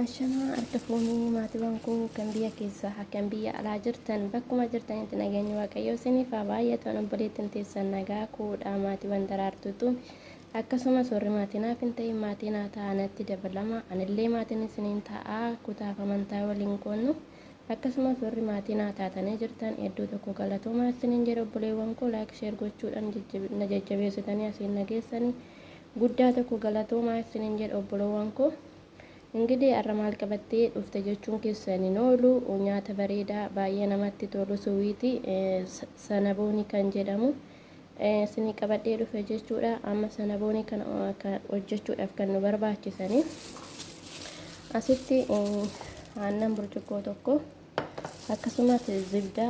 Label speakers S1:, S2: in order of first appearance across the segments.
S1: Ashamaa harka fuunii maatiiwwan koo kan biyya keessaa kan biyya alaa jirtan bakkuma jirtanitti nageenyi Waaqayyoo isiniif haa baay'atu. Obboleettiin teessan nagaa koodha maatiiwwan daraartuutu. Akkasumas warri maatii naaf hin ta'in maatii naa ta'anatti dabalama. Anillee maatiin isiniin ta'a kutaaf amantaa waliin qoonnu. Akkasumas warri maatii naa taatanii jirtan hedduu tokko galatoomaa isiniin jedha. Obboleewwan koo like share gochuudhaan na jajjabeessitanii asiin na geessanii guddaa tokko galatoomaa isiniin jedha obboleewwan koo. Ingidihi har'a maal qabattee dhufte jechuun keessan hin oolu. Nyaata bareedaa baay'ee namatti tolu suwiitii sanaboonii kan jedhamu isinii qabadhee dhufe jechuudha. Amma sanaboonii kana hojjechuudhaaf kan nu barbaachisanii asitti aannan burcuqqoo tokko, akkasumas zibda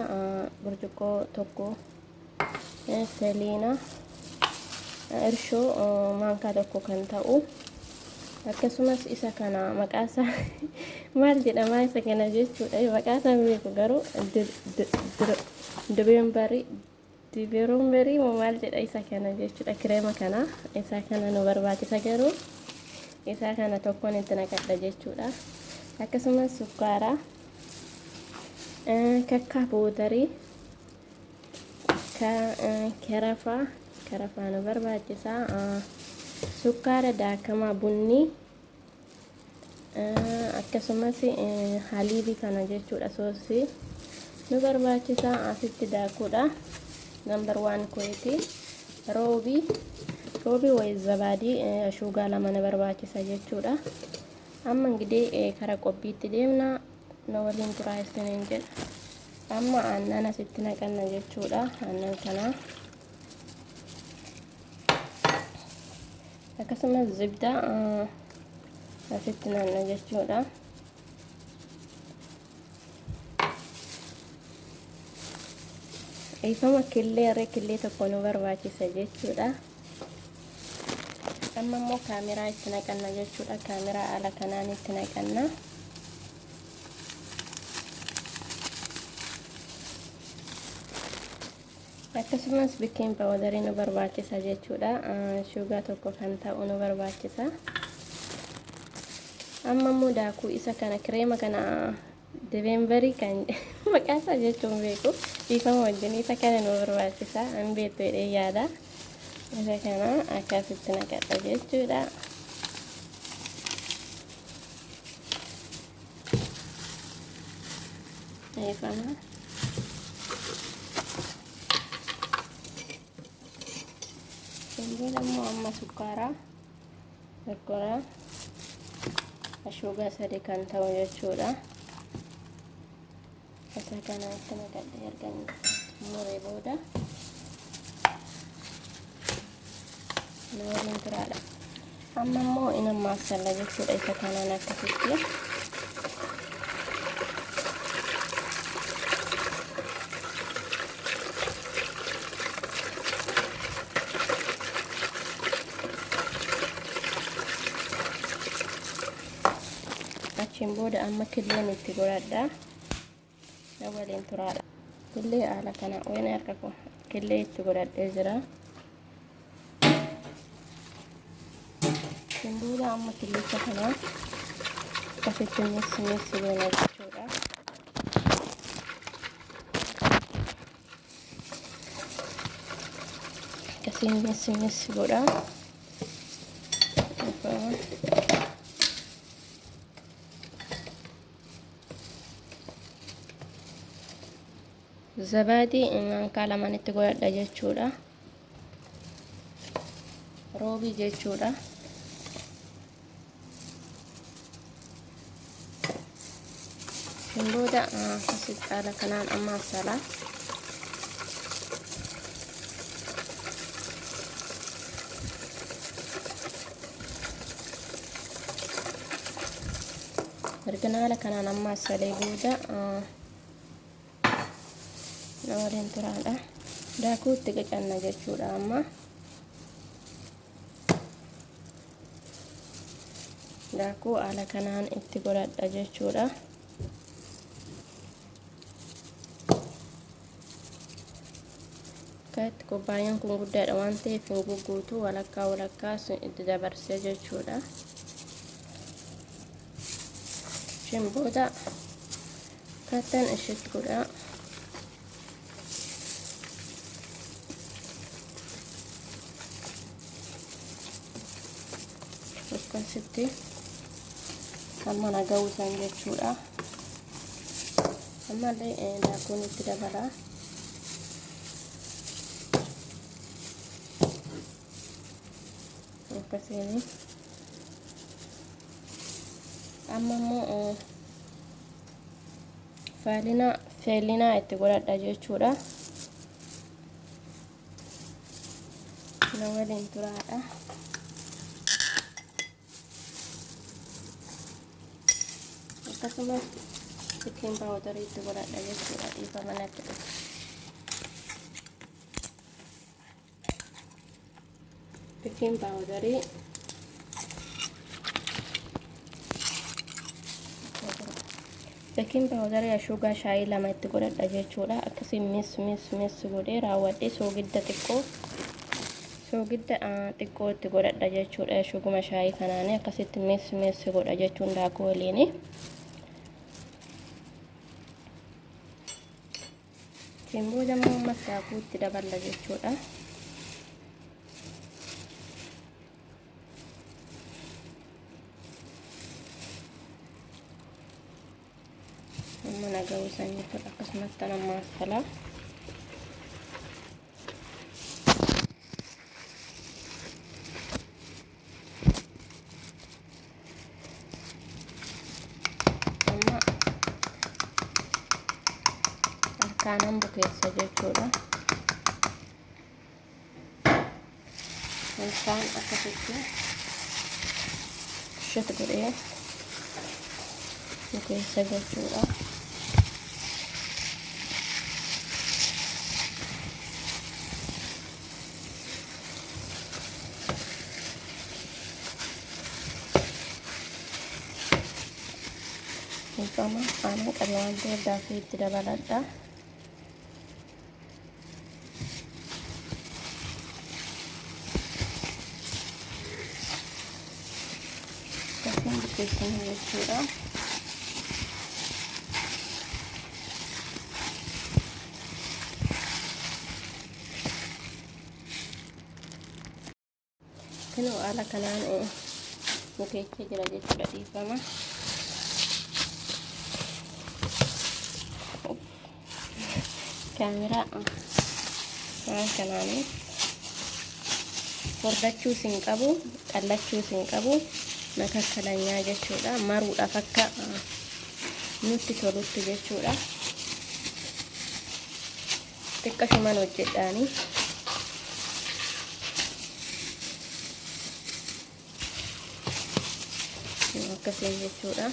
S1: burcuqqoo tokko, seliina, irshoo maankaa tokko kan ta'u, akkasumas isa kana maqaa isaa maal jedhamaa isa kana jechuudha, maqaa isaa hin beeku garuu dibeembarii dibeeromberii moo maal jedha isa kana jechuudha. Kireema kana isa kana nu barbaachisa, garuu isa kana tokkoon itti naqadha jechuudha. Akkasumas sukkaara, kakkaa buutarii, karafaa, karafaa nu barbaachisa, sukkaara daakamaa bunnii, akkasumas haliibii kana jechuudha, soosii nu barbaachisa. Asitti daakuudha number one kuweeti, roobii, roobii wayi zabaadii shuugaa lama nu barbaachisa jechuudha. Amma ingidihi kara qophiitti deemna, na waliin turaa isiniin jedha. Amma aannan asitti naqanna jechuudha, aannan kana, akkasumas zibda asitti naanna jechuudha. Dhiifama, killee irree killee tokko nu barbaachisa jechuudha. Amma immoo kaameraa itti naqanna jechuudha. Kaameraa haala kanaan itti naqanna. Akkasumas baking powderii nu barbaachisa jechuudha. Shuugaa tokko kan ta'u nu barbaachisa. Amma immoo daakuu isa kana, kireema kana, dibeembarii kan maqaa isaa jechuun beeku, dhiifama wajjin, isa kana nu barbaachisa. An beektu jedhee yaada. Isa kana akkasitti naqadha jechuudha. Dhiifama. Booda immoo amma sukkaaraa sukkaara ashuugaa sadi kan ta'u jechuudha. Isa kana itti naqadhee erga muree booda na waliin turaadha. Amma immoo in ammaasalla jechuudha isa kanaan akkasitti. Achiin booda amma killeen itti godhadha. Na waliin turaadha. Killee haala kana wayina harka koo killee itti godhadhee jira. Achiin booda amma killicha kana akkasitti missi missi goona jechuudha. Akkasiin missi missi godha. Zabaadii maankaa lamaan itti godhadha jechuudha. Roobii jechuudha. Kun booda akkasitti haala kanaan amma asala. Erga haala kanaan amma asalee booda na waliin turaadha. Daakuu itti qacanna jechuudha amma. Daakuu haala kanaan itti godhadha jechuudha. Akka itti kubbaayyaan kun guddaadha waan ta'eef hin gugguutu, walakkaa walakkaa itti dabarsee jechuudha. Achiin booda kattan ishitti godhaa. Akkasitti amma naga'uu isaan jechuudha. Ammallee daakuun itti dabalaa. Akkasiin amma immoo feelinaa itti godhadha jechuudha. Na waliin turaadha. Akkasumas baking powderii itti godhadha jechuudha, dhiifa manatti dhufu. Baking powderii, baking powderii ashuugaa shaayii 2 itti godhadha jechuudha. Akkasiin mix mix mix godhee raawwadhe. Soogidda xiqqoo itti godhadha jechuudha. Ashuuguma shaayii kanaani akkasitti mix mix godha jechuun daakuu waliini. Ittiin booda immoo ammas daakuu itti daballa jechuudha. Amma naga'uu isaan jechuudha. Akkasumas tan ammaas falaa. Amma harkaanan bukeessa jechuudha. Harkaan akkasitti shit godhee bukeessa jechuudha. Dhiifama, aannan qabe waan ta'eef daakuu itti dabaladha. Akkasiin bukeessina jechuudha. Kunoo haala kanaan bukeessee jira jechuudha, dhiifama. Kaameraa haala kanaanii furdachuus hin qabu, qallachuus hin qabu, makakkalanyaa jechuudha. Maruudhaaf akka nutti tolutti jechuudha. Xiqqashumaan hojjedhaanii. Akkasiin jechuudha.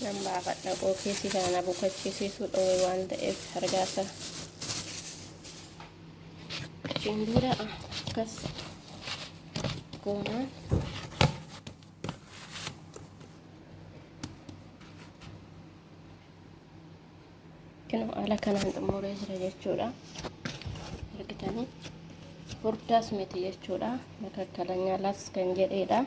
S1: Nan baafadha, qookeesii kana na bukachiisiisuu dhoowwe waan ta'eef hargaasa. Achiin booda akkas goonaa. Kunoo haala kanaan xumuree jira jechuudha. Argitanii, furdaas miti jechuudha. Makakkalanyaa las kan jedheedha.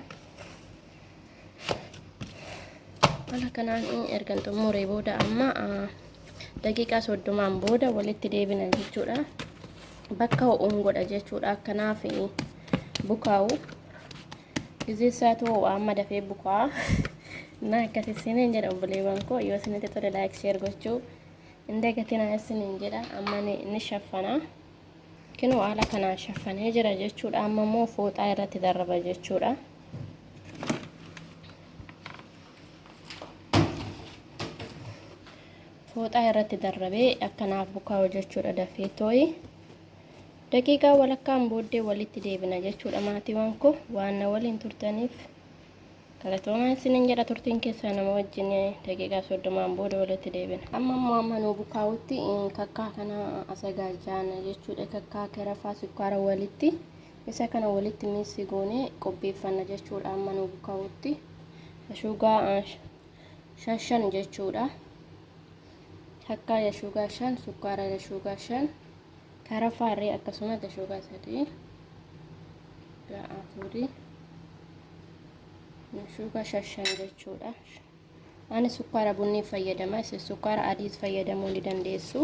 S1: Haala kanaan ergan xumuree booda amma daqiiqaa 30n booda walitti deebina jechuudha. Bakka ho'uun godha jechuudha. Akkanaaf bukaa'u. Gizee isaatu ho'a, amma dafee bukaa. Na akkasisiniin jedha, obboleewwan koo, yoo isinitti tole like, share gochuu hin dagatinaa isiniin jedha. Amma ni shaffana. Kinoo haala kanaan shaffanee jira jechuudha. Amma immoo fooxaa irratti darraba jechuudha. Fooxaa irratti darrabee akkanaaf bukaa'u jechuudha dafee tooyi. Daqiiqaa walakkaan booddee walitti deebina jechuudha, maatiiwwan koo. Waan na waliin turtaniif galatoomaa isiniin jedha. Turtiin keessaa nama wajjin, daqiiqaa 30n booda walitti deebina. Amma immoo amma nuu bukaa'utti kakkaa kana asagaajjaana jechuudha. Kakkaa karafaa sukkaara walitti isa kana walitti mix goonee qopheeffanna jechuudha. Amma nuu bukaa'utti ashuugaa 5 jechuudha. Takkaa yashuugaa 5, sukkaara yashuugaa 5, karafaarree akkasumas yashuugaa 3, 4, yashuugaa 5 jechuudha. Ani sukkaara bunnii fayyadama, isin sukkaara adiis fayyadamuu ni dandeessu.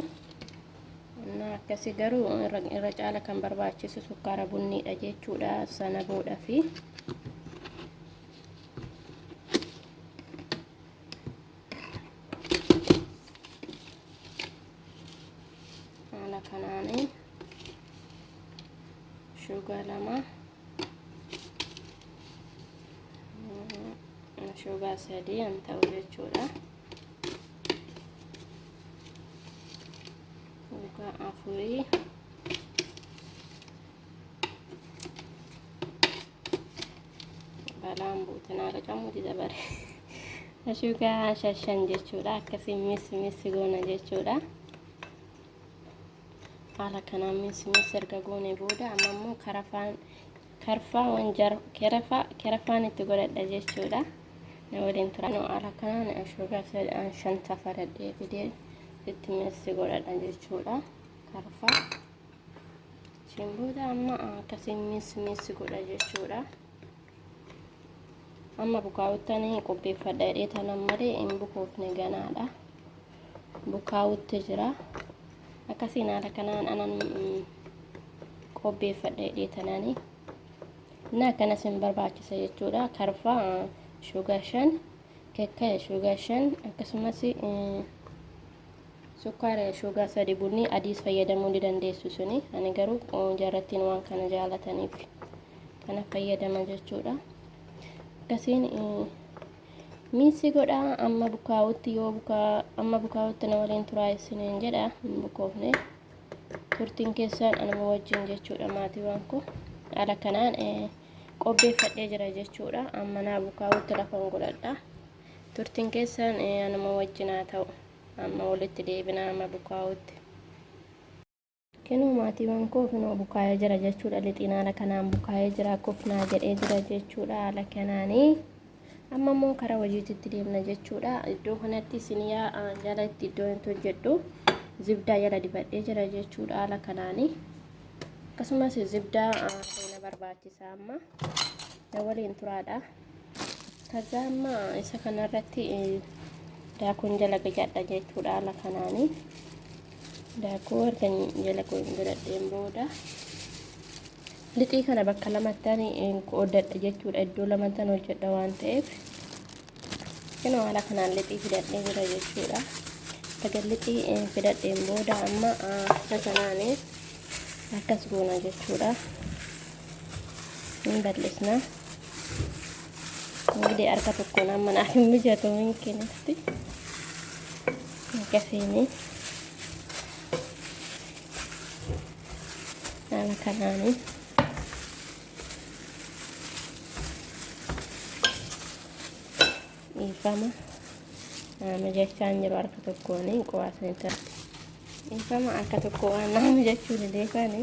S1: Akkasi garuu irra caala kan barbaachisu sukkaara bunniidha jechuudha sana booda fi haala kanaan shugaa 2, shugaa 3 an ta'u jechuudha. Shugaa 4, balaan buutinaa qacamuuti dabare. Shugaa 5 jechuudha. Akkasii mix mix goona jechuudha. Haala kanaan mix mix erga goone booda amma immoo karafaan karfaa wanjar kerafaan itti godhadha jechuudha. Na waliin tura. Haala kanaan shugaa 5 safaradhee fidee itti mix godhadha jechuudha. Karfaa. Achiin booda amma akkasii mix mix godha jechuudha. Amma bukaa'uttanii qopheeffadha jedhee tanan malee hin bukoofne ganaadha. Bukaa'utti jira. Akkasiin haala kanaan anan qopheeffadha jedhee tananii. Inni akkanas hin barbaachisa jechuudha. Karfaa shugaa 5, kekkaya shugaa 5, akkasumas sukkaara shugaa 3 bunni adiis fayyadamuu ni dandeessu suni. Ani garuu jarrattiin waan kana jaalataniif kana fayyadama jechuudha. Akkasiin mix godhaa amma bukaa'utti, yoo bukaa amma bukaa'utti na waliin turaa isiniin jedha. Hin bukoofne, turtiin keessaan anuma wajjin jechuudha maatiiwwan koo. Haala kanaan qopheeffadhee jira jechuudha. Amma naa bukaa'utti lafan godhadha. Turtiin keessaan anuma wajjin haa ta'u. Amma walitti deebina amma bukaa'utti. Kinoo maatiiwwan koo, kinoo bukaa'ee jira jechuudha. Lixiin haala kanaan bukaa'ee jira, kufnaa jedhee jira jechuudha haala kanaanii. Amma immoo karaa hojiititti deemna jechuudha. Iddoo kanatti siniyaa jalatti iddoo itti hojjedhu zibdaa jala dibadhee jira jechuudha haala kanaanii. Akkasumas zibdaa na barbaachisa amma. Na waliin turaadha. Kaza amma isa kanarratti daakuun jala gajadha jechuudha haala kanaanii. Daakuu erga jala godhadheen booda lixii kana bakka lamattan qoodadha jechuudha. Iddoo lamattan hojjedha waan ta'eef kinoo haala kanaan lixii fidadhee jira jechuudha. Erga lixii fidadheen booda amma isa kanaan akkas goona jechuudha. Hin bal'isna. እንግዲህ harka tokkoon amma naaf hin mijatu minkinitti. Akkasiini. Haala kanaani. Dhiifama. Mijachaa hin jiru harka tokkoon qo'aasni. Dhiifama, harka tokko waan naa mijachuu dideefani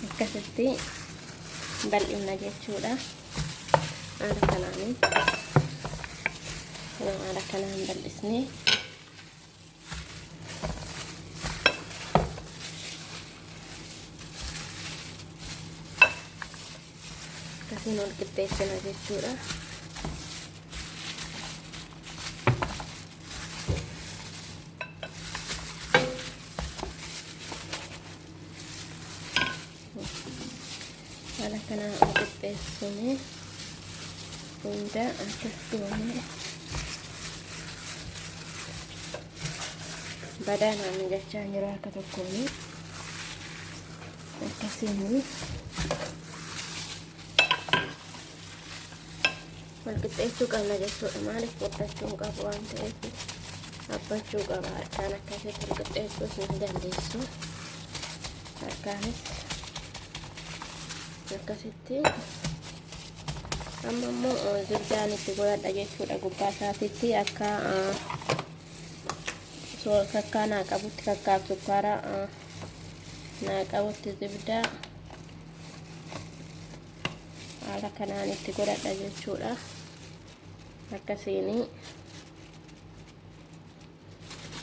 S1: akkasitti bal'inna jechuudha. Haala kanaani. Haala kanaan bal'isnee akkasiin wal qixxeessina jechuudha. Haala kanaan wal qixxeessine hunda akkas goone badaa naa mijachaa jiru harka tokkoon akkasiin wal qixxeessuu qabna jechuudha. Maaliif furdachuu hin qabu waan ta'eef dhaabbachuu qaba. Harkaan akkasitti wal qixxeessuus ni dandeessu. Harkaanis akkasitti amma immoo zibdaan itti godhadha jechuudha gubbaa isaatitti, akka kakkaa naa qabutti, kakkaaf sukkaara naa qabutti zibdaa haala kanaan itti godhadha jechuudha. Akkasiin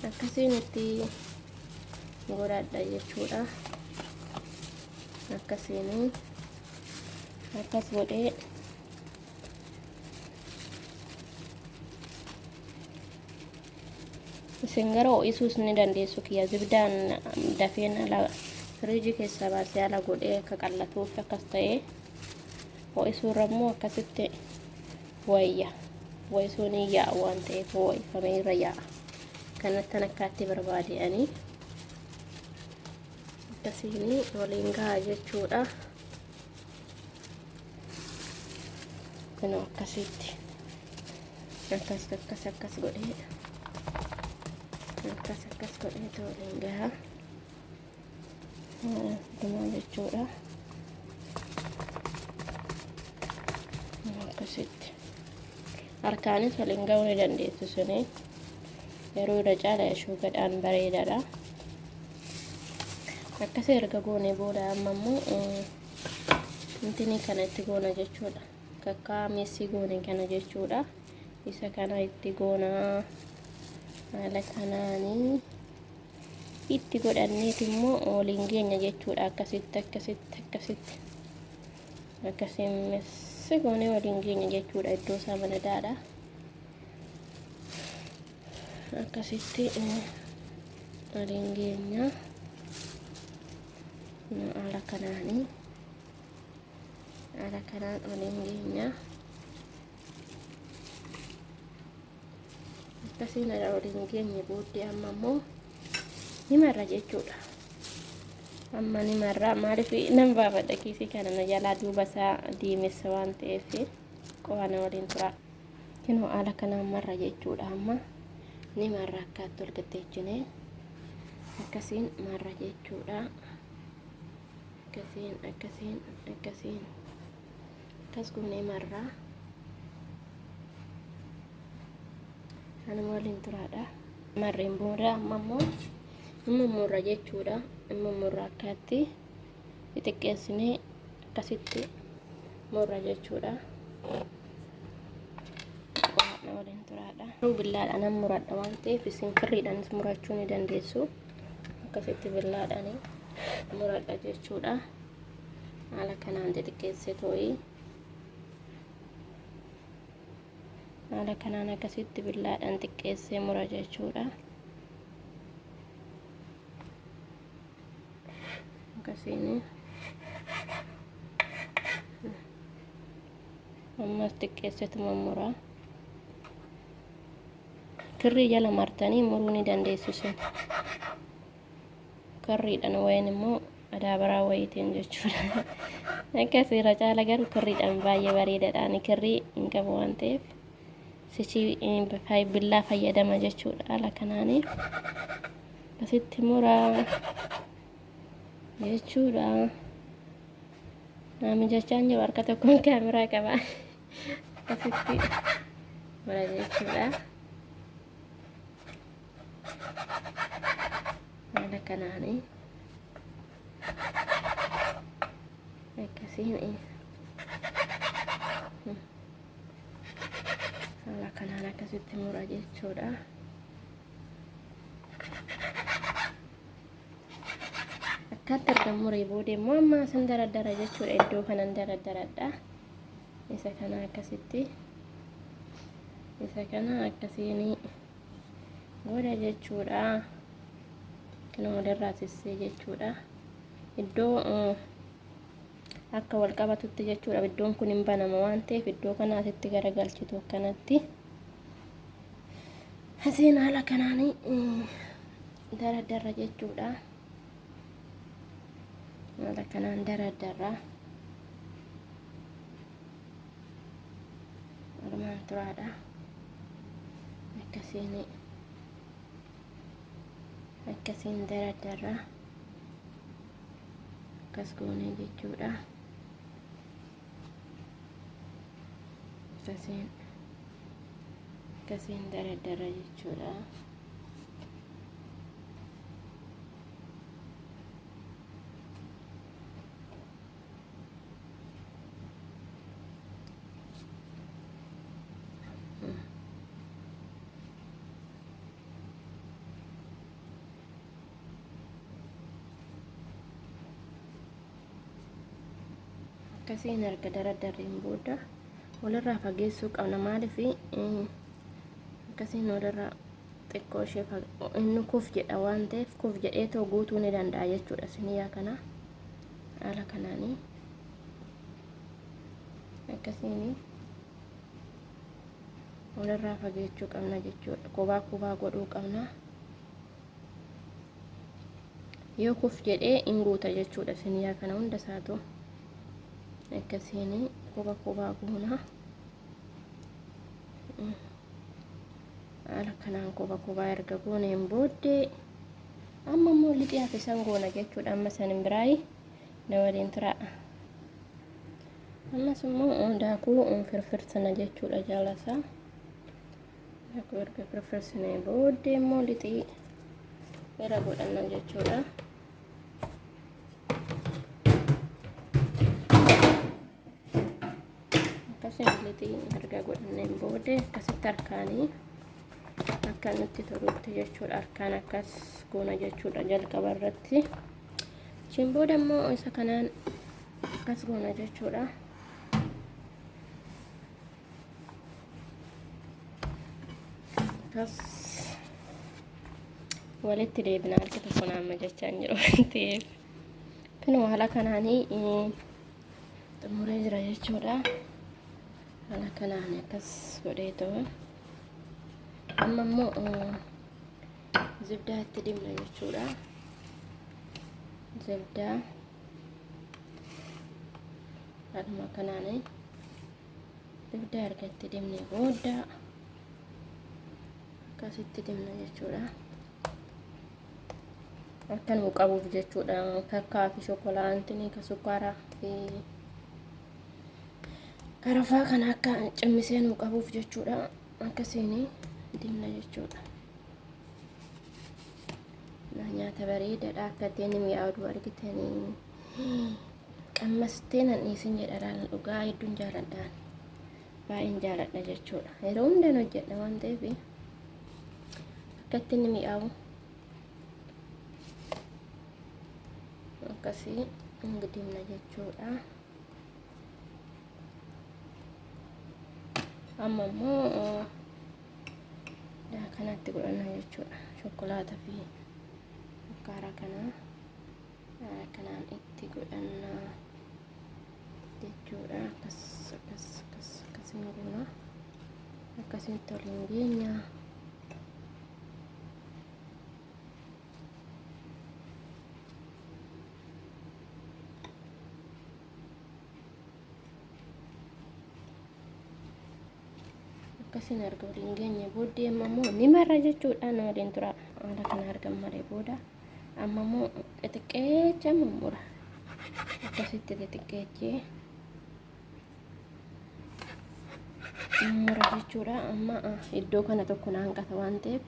S1: Akkasiin itti godhadha jechuudha. Akkasiin akkas godhee isin gara ho'isuus ni dandeessu. Kiyya zibdaan dafeen ala firiijii keessaa baasee ala godhee akka qallatuuf akkas ta'ee, ho'isuurra immoo akkasitti wayya. Ho'isuun hin yaa'a waan ta'eef, ho'ifamee irra yaa'a. Kanattan akkaatti barbaade ani akkasiin waliin gaha jechuudha. Kunoo akkasitti akkas akkas akkas godhee, akkas akkas godhee waliin gaha dhumaa jechuudha. Akkasitti harkaanis waliin gahuu ni dandeessu. Suni yeroo irra caala shuugadhaan bareedaadha. Akkasii erga goone booda amma immoo intini kana itti goona jechuudha. Kakkaa meessii goone kana jechuudha. Isa kana itti goona. Haala kanaanii itti godhanneet immoo waliin geenya jechuudha. Akkasitti akkasitti akkasitti akkasiin messi goonee waliin geenya jechuudha. Iddoo isaa banadaadha. Akkasitti waliin geenya haala kanaanii, haala kanaan waliin geenya. Akkasiin waliin geenye booddee amma immoo ni marra jechuudha. Amma ni marra. Maaliif nan baafadha kiisii kana na jalaa duuba isaa diimessa waan ta'eef qofa na waliin tura. Kinoo haala kanaan marra jechuudha. Amma ni marra, akkaatti ol qixxeechine akkasiin marra jechuudha. Akkasiin akkasiin akkasiin akkas goonee marraa. Anuma waliin turaadha. Marreen booda amma immoo mummurra jechuudha. Mummurra, akkaatti xixiqqeessinee akkasitti murra jechuudha. Qo'aadha, waliin turaadha. Billaadhaan muradha waan ta'eef isin kirriidhaanis murachuu ni dandeessu. Akkasitti billaadhaan muradha jechuudha. Haala kanaan xixiqqeessee too'ii. Haala kanaan akkasitti billaadhaan xiqqeessee mura jechuudha. Akkasiin ammas xiqqeessetuma mura. Kirrii jala martanii muruu ni dandeessu isin. Kirriidhaan wayin immoo adaabaraa wayiitiin jechuudha. Akkas irra caala garuu kirriidhaan baay'ee bareedaadha. Ani kirrii hin qabu waan ta'eef sichii billaa fayyadama jechuudha. Haala kanaanii asitti muraa jechuudha. Naa mijachaan jiru, harka tokkoon kaameraa qaba. Akkasitti mura jechuudha. Haala kanaanii akkasiin haala kanaan akkasitti mura jechuudha. Akkaatti erga muree booda immoo amma asan daraddara jechuudha. Iddoo kanan daraddaradha. Isa kana akkasitti, isa kana akkasiin godha jechuudha. Kana walirraa sissee jechuudha. Iddoo akka wal qabatutti jechuudha. Iddoon kun hin banama waan ta'eef iddoo kana asitti garagalchitu akkanatti. Asiin haala kanaan daraddarra jechuudha. Haala kanaan daraddarra. Armaan turaadha. Akkasiin akkasiin daraddarra. Akkas goonee jechuudha. Akkasiin akkasiin daraddarra jechuudha. Akkasiin erga daradarreen booda walirraa fageessuu qabna. Maaliif akkasiin walirraa xiqqoo ishee inni kuf jedha waan ta'eef, kuf jedhee too guutuu ni danda'a jechuudha. Siniyaa kana haala kanaanii akkasiin walirraa fageechuu qabna jechuudha. Kophaa kophaa godhuu qabna. Yoo kuf jedhee in guuta jechuudha. Siniyaa kana hunda isaatu akkasiin kopha kophaa goona. Haala kanaan kopha kophaa erga gooneen booddee amma immoo lixii hafe san goona jechuudha. Amma san hin biraayi na waliin turaa. Ammas immoo daakuu firfirsina jechuudha jaalasaa. Daakuu erga firfirsinee booddee immoo lixii irra godhanna jechuudha. Akkasiin lixii erga godhanneen booddee akkasitti harkaanii akka nutti tolutti jechuudha. Harkaan akkas goona jechuudha jalqaba irratti. Achiin booda immoo isa kanaan akkas goona jechuudha. Akkas walitti deebina, harki tokko naama jechaa hin jiru waan ta'eef. Kunoo haala kanaanii xumuree jira jechuudha. Haala kanaan akkas godhee ta'u. Amma immoo zibdaa itti dibna jechuudha. Zibdaa haaluma kanaan zibdaa erga itti dibne booda akkasitti dibna jechuudha. Akka nu qabuuf jechuudha. Kakkaa fi shokolaantiin ka sukkaaraa fi qarafaa kana akka cimmisee nu qabuuf jechuudha. Akkasiin dibna jechuudha. Nyaata bareedaadha, akka ittiin mi'aawdu argitanii qammastee nan dhiisin jedha laala. Dhugaa hedduun jaaladhaan, baay'een jaaladha jechuudha. Yeroo hundaan hojjedha waan ta'eef akka ittiin mi'aawu akkasii dibna jechuudha. Amma immoo kanatti godhanna jechuudha. Shokolaata fi sukkaara kana kanaan itti godhanna jechuudha. Akkas akkas akkas akkasiin goona, akkasitti waliin geenya. Akkasiin erga waliin geenye booddee amma immoo ni marra jechuudha. Na waliin tura. Haala kana argan maree booda amma immoo xixiqqeecha mummura, akkasitti xixiqqeechee mummura jechuudha. Amma iddoo kana tokko na hanqata waan ta'eef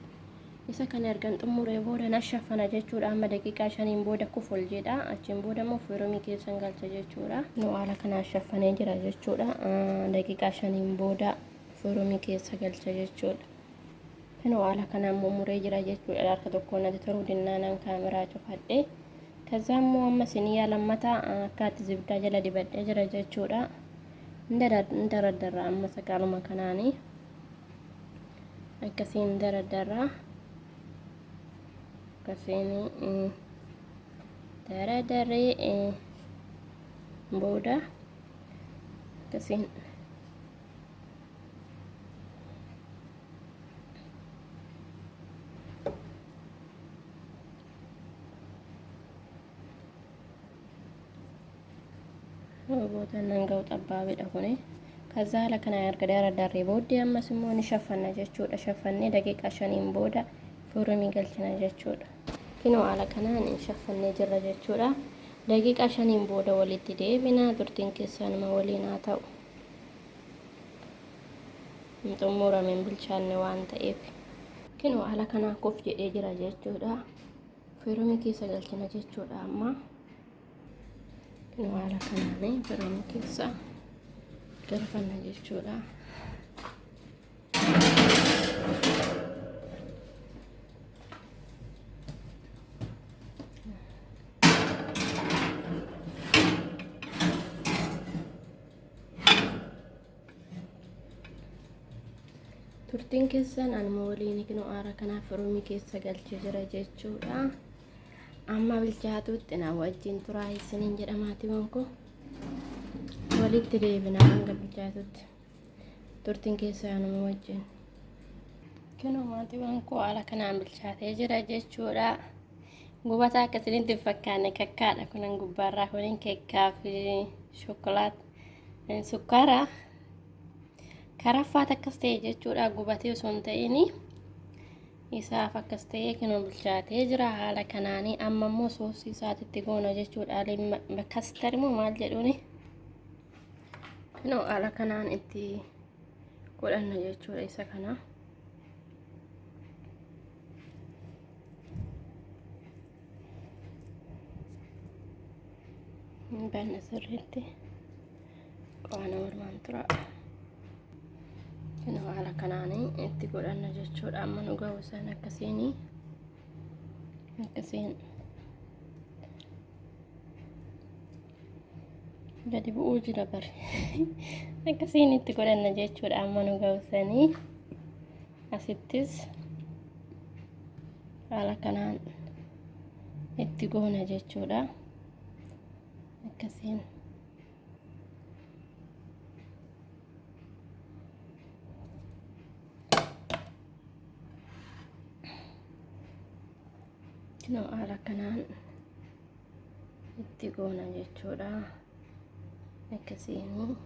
S1: isa kana ergan xumuree booda na shafana jechuudha. Amma daqiiqaa 5n booda kuf ol jedha. Achiin booda immoo firumii keessan galcha jechuudha. Nu haala kanaan shaffanee jira jechuudha. Daqiiqaa 5n booda firumii keessa galcha jechuudha. Kunoo haala kanaan mummuree jira jechuudha. Harka tokkoon natti toluu dinnaanaan kaameraa cufadhe. Kaza immoo amma siniyaa lammataa akkaatti zibdaa jala dibadhee jira jechuudha. Hin daraddarra amma sagaaluma kanaanii. Akkasiin daraddarra, akkasiin daradarree booda akkasiin booda nan ga'u xabbaabidha kuni. Kaza haala kanaan erga daradarree booddee ammas immoo ni shaffanna jechuudha. Shaffannee daqiiqaa 5n booda foorumii galchina jechuudha. Kinoo haala kanaan shaffannee jirra jechuudha. Daqiiqaa 5n booda walitti deebina. Turtiin keessanuma waliin haa ta'u. Hin xumurame, hin bilchaanne waan ta'eef. Kinoo haala kanaan kuf jedhee jira jechuudha. Foorumii keessa galchina jechuudha amma. Kinoo haala kanaan foorumii keessa galfanna jechuudha. Turtiin keessan anuma waliin kinoo aara kanaaf ruumii keessa galchee jira jechuudha. Amma bilchaatutti na wajjin turaa isiniin jedha maatiiwwan koo. Walitti deebina hanga bilchaatutti. Turtiin keessa anuma wajjin. Kinoo maatiiwwan koo haala kanaan bilchaatee jira jechuudha. Gubataa akka isinitti hin fakkaanne kakkaadha kunan gubbaarraa kunin keekkaa fi shokolaat sukkaara. Karaffaat akkas ta'e jechuudha gubatee osoo hin ta'in isaaf akkas ta'ee kinoo bilchaatee jira haala kanaanii. Amma immoo soosii isaatitti goona jechuudha. Kastar immoo maal jedhuuni kinoo haala kanaan itti godhanna jechuudha isa kana. Banna sirriitti qo'ana mormaan tura. Kinoo haala kanaan itti godhanna jechuudha. Amma nu ga'u isaan akkasiin akkasiin gadi bu'uu jira bari. Akkasiin itti godhanna jechuudha. Amma nu ga'u sanii asittis haala kanaan itti goona jechuudha. Akkasiin. Kinoo haala kanaan itti goona jechuudha. Akkasiin.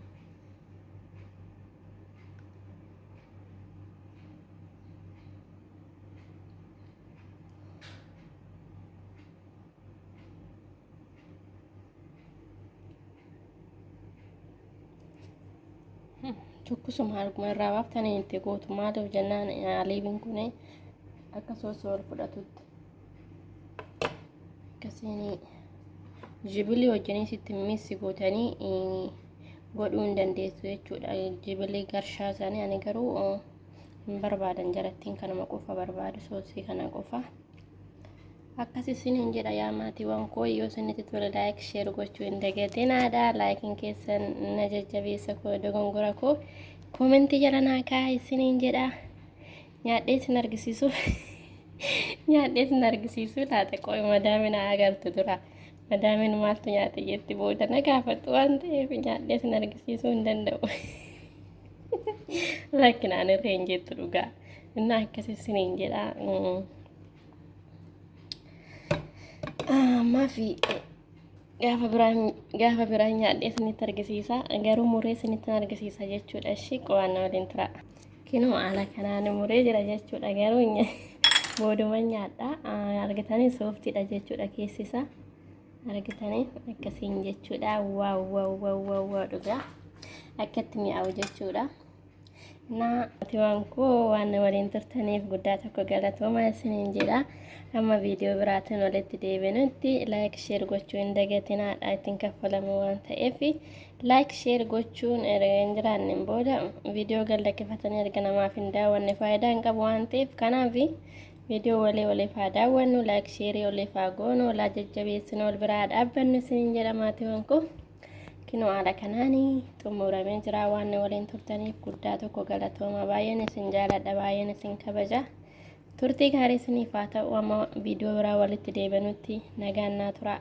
S1: Tukkusuma harkuma irraa baaftanii itti gootu maaliif jennaan aliibiin kun akka soosii ol fudhatutti akkasiin jibilii wajjinis itti missi gootanii godhuu hin dandeessu jechuudha. Jibilii garshaa isaanii ani garuu hin barbaadan jalattiin kanuma qofa barbaadu soosii kana qofa. Akkas isiniin jedha yaa maatiiwwan koo yoo isinitti tole like share gochuu hin dagatinaadha. Laayikiin keessan na jajjabeessa koo dogongora koo koomentii jala naa kaa'aa isiniin jedha. Nyaadhee isin argisiisuuf nyaadhee isin argisiisuu laata qoy madaamin haa agartu dura. Madaamin maaltu nyaate jetti booda na gaafattu waan ta'eef nyaadhee isin argisiisuu hin danda'u. Lakkinaan irra hin jettu dhugaa. Innaa akkas isiniin jedha. Maafi gaafa biraa nyaadhee isinitti argisiisa. Garuu muree isinitti argisiisa jechuudha. Ishii qo'annaa waliin tura. Kinoo haala kanaan muree jira jechuudha. Garuu booduma nyaadha. Argitanii sooftiidha jechuudha keessi isaa. Argitanii akkasiin jechuudha. Waaw waaw waaw waaw waaw dhugaa. Akkatti mi'aawu jechuudha. Maatiiwwan koo waan na waliin turtaniif guddaa tokko galatoomaa isiniin jedha. Amma viidiyoo biraatiin walitti deebinutti laayik sheer gochuu hin dagatinaadha ittiin kaffalamu waan ta'eef laayik sheer gochuun erga hin jiraanneen booda viidiyoo gad lakkifatanii erga namaaf hin daawwanne faayidaa hin qabu waan ta'eef kanaaf viidiyoo walii waliif haa daawwannu laayik sheerii waliif haa goonu walaa jajjabeessinu wal biraa haa dhaabbannu isiniin jedha maatiiwwan koo. Kinoo haala kanaan xumuramee jira waan na waliin turtaniif guddaa tokko galatooma baay'een isin jaaladha baay'een isin kabaja turtii gaarii isiniif haa ta'u amma viidiyoo biraa walitti deebinutti nagaan naa tura.